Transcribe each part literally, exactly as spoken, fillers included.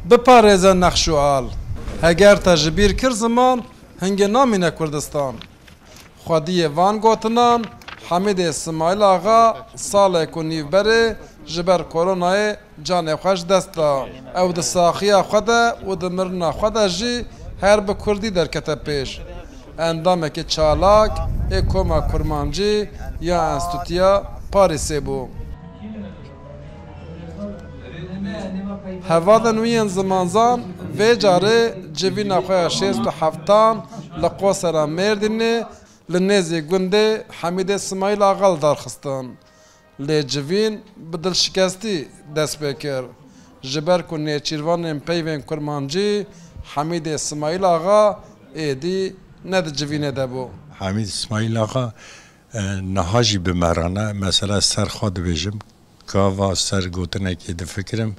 Biparêze nexş û al. Heger te ji bîr kir ziman, hingê namîne Kurdistan. Xwediyê van gotinan, Hemîdê Simayîl Axa salek û nîv berê ji ber koronayê canê xwe ji dest da. Ew di saxiya xwe de û di mirina xwe de jî her bi kurdî derkete pêş. Endamekî çalak ê Koma Kurmancî ya Enstîtuya Parîsê bû. Hevalên wî yên zimanzan vê carê civîna xwe ya şêst û heftan li Qosera Mêrdînê li nêzî gundê Hemîdê Simayîl Axa li dar xistin. Lê civîn bi dilşikestî dest pê kir. Ji ber ku nêçîrvanên peyvên kurmancî Hemîdê Simayîl Axa êdî ne di civînê de bû. Hemîd Simayîl Axa, e, niha jî bi me re ne. Mesela ser xwe dibêjim, gava ser gotinekê difikirim.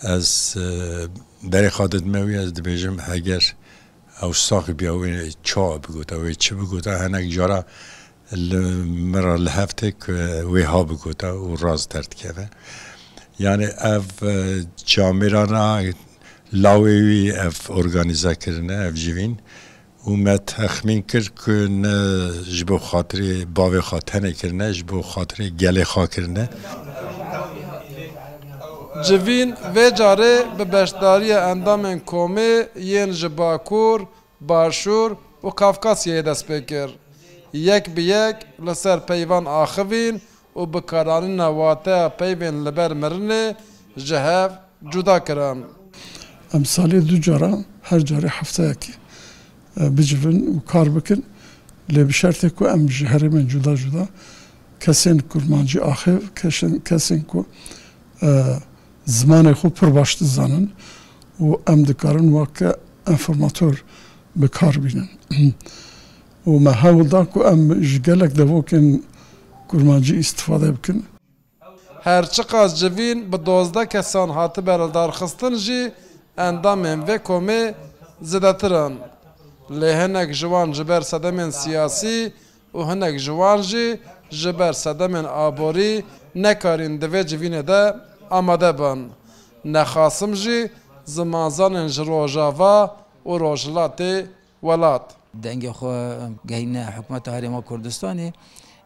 Ez, e, berê xwe didime wî, ez dibêjim, heger ew sax biya, wê ça bigota, wê çi bigota, hinek cara li min re li hev tê ku wê ha bigota û rast derdikeve. Yani ev, e, camêrana lawê wî ev organîze kirine, ev civîn. Û me texmîn kir ku ne ji bo xatirê bavê xwe tenê kirine, ji bo xatirê gelê xwe kirine. Civîn vê carê bi beşdariya endamên komê yên ji Bakur, Başûr û Kafkasyayê dest pê kir. Yek bi yek li ser peyvan axivîn û bi karanîna wateya peyvên li ber mirinê ji hev cuda kirin. Em salê du cara, her carê hefteyekê, e, bicivin û kar bikin. Lê bi şertê ku em ji herêmên cuda cuda kesên kurmancî axêv, kesên, kesên ku, e, zimanê xwe pir baş dizanin û em dikarin weke enformator bi kar bînin. Û me hewl da ku em ji gelek devokên kurmancî îstîfade bikin. Her çiqas civîn bi dozdeh kesan hatibe lidarxistin jî endamên vê komê zêdetir in. Lê hinek ji wan ji ber sedemên siyasî û hinek ji wan jî ji ber sedemên aborî nekarîn di vê civînê de amade bin. Nexasim jî zimanzanên ji Rojava û Rojhilatê welat. Dengê xwe gehîne Hikûmeta Herêma Kurdistanê,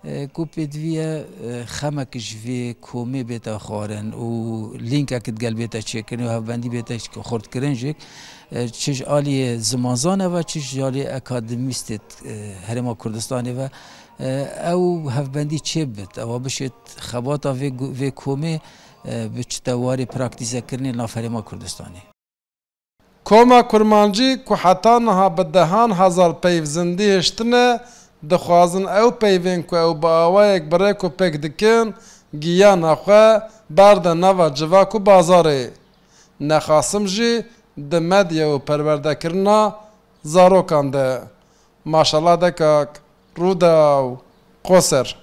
e, ku pêdivî ye, e, xemek ji vê komê bête xwarin û lînkek digel bête çêkirin û hevbendî bête xurtkirin jî, e, çi ji alî zimanzan e ve, çi ji alî akademîstê, e, Herêma Kurdistanê ve, e, ew hevbendî çêbit, ewa bişêt xebata vê gu-, vê komê, e, biçite warê praktîzekirinê nav Herêma Kurdistanê. Koma Kurmancî ku heta niha bi dehan hezar peyv zindî hiştine, dixwazin ew peyvên ku ew bi awayek bi rêk û pêk dikin, giyana xwe berde nava civak û bazarê. Nexasim jî di medya û perwerdekirina zarokan de. Maşallah dekak, Rûdaw, Qoser.